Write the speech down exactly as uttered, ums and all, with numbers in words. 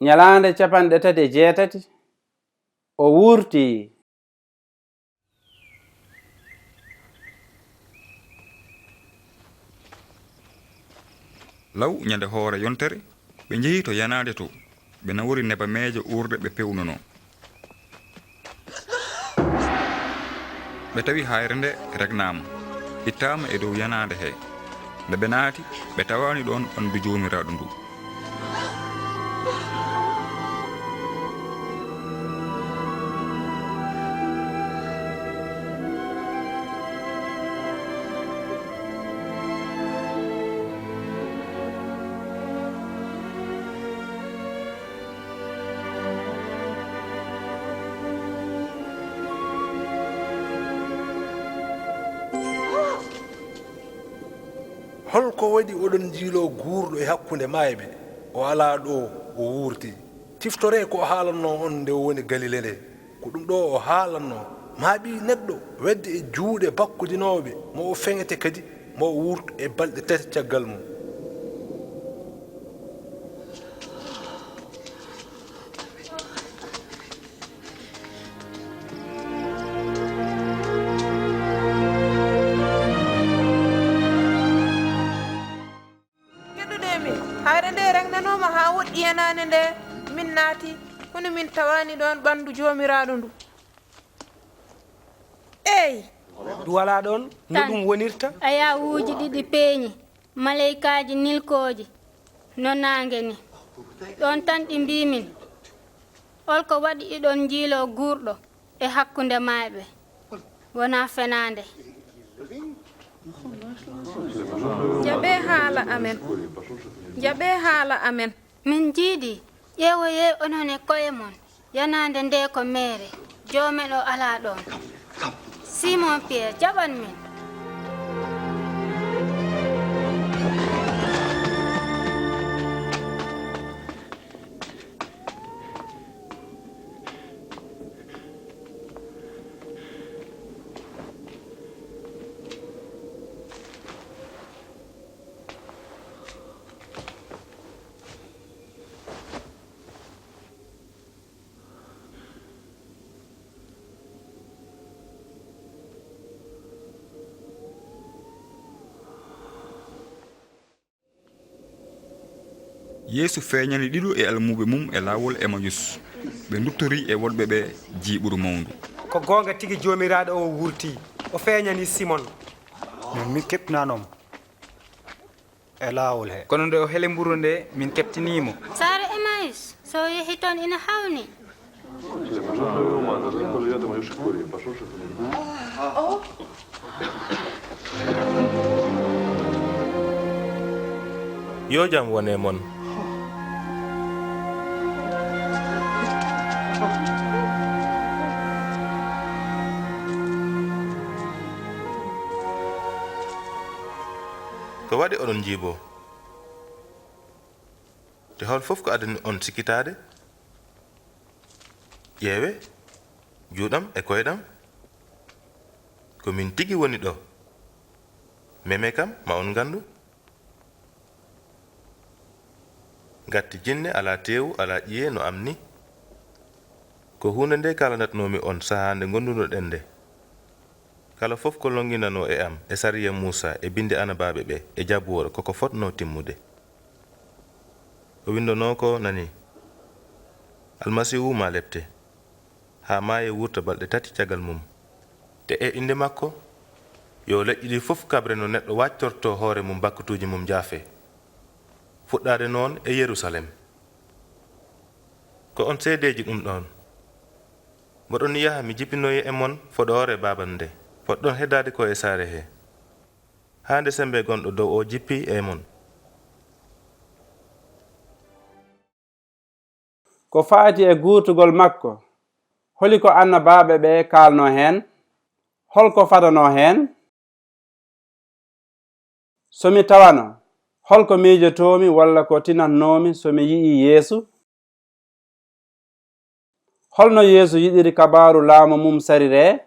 Ñalaande capanɗe tati e jeetati, o wuurtii. Law ñande hoore yontere, ɓe njehi to yanaande to, ɓe nawori nebameeje uurɗe ɓe pewnunoo. Ɓe tawi haayre nde regnaama, ittaama e dow yanaande hee. Nde ɓe naati, ɓe tawaani ɗoon ɓanndu Joomiraaɗo ndu. Hol ko waɗi oɗon njiiloo guurɗo e hakkunde maayɓe? O alaa ɗoo, o wuurtii. Ciftoree ko o haalannoo on nde o woni Galile ndee. Ko ɗum ɗoo o haalannoo, maa Ɓii Neɗɗo wedde e juuɗe bakkudinooɓe mo, o feŋete kadi, mo o wuurto e balɗe tati caggal mum. Keɗoɗee mi, haayre ndee regnanooma haa woɗɗi yanaande nde min naati, kono min tawaani ɗoon ɓanndu Joomiraaɗo ndu. Eey! Ɗum alaa ɗoon no ɗum wonirta? Ayawuuji ɗiɗi peeñi, maleykaaji nilkooji no naange ni. Ɗoon tan ɗi mbii min, hol ko waɗi iɗon njiiloo guurɗo e hakkunde maayɓe? Wonaa fenaande. Jaɓee haala amen. Jaɓee haala amen. Min njiidii, ƴeewoyee onon e koye mon, yanaande ndee ko meere, Joomen o alaa ɗoon. Simon Piyeer, jaɓan min. Yeesu feeñani ɗiɗo e almuuɓe mum e laawol Emayus. Ɓe nduttorii e woɗɓe ɓee jiiɓru mawndu. Ko goonga tigi, Joomiraaɗo oo wuurtii, o feeñani Simon. Min, min keɓtinaano mo e laawol hee. Kono nde o heli mburu ndee, min keɓtinii mo. Saare Emayus, so o yehi toon ina haawnii. Yo jam won e mon. Ko waɗi oɗon njiiboo? Te hol fof ko adani on sikkitaade? Ƴeewee, juuɗam e koyɗam, ko miin tigi woni ɗo. Memee kam, ma on nganndu. Ngatti jinne, alaa teewu, alaa ƴiye no am ni. Ko huunde nde kaalanatnoomi on sahaa nde ngonnduno-ɗen nde. Kala fof ko lonnginanoo e am e Sariya Muusaa e Binndi Anabaaɓe ɓee e Jabuura ko ko fotnoo timmude. O winndonoo ko nani, Almasiihu maa lepte, haa maaya wuurta balɗe tati caggal mum. Te e innde makko, yo leƴƴi ɗii fof kabre no neɗɗo waajtortoo hoore mum bakkatuuji mum njaafee, fuɗɗaade noon e Yerusaalem. Ko on seedeeji ɗum ɗoon. Mboɗon yaha mi jippinoya e mon foɗoore baabannde, potɗon heddaade ko e saare hee, haa nde semmbe gonɗo dow oo jippii e mon. Ko faati e guurtugol makko, holi ko annabaaɓe ɓee kaalnoo heen? Hol ko fadanoo heen? So mi tawano, hol ko miijotoomi walla ko tinatnoomi so mi yi'ii Yeesu? Hol no Yeesu yiɗiri kabaaru laamu mum sariree?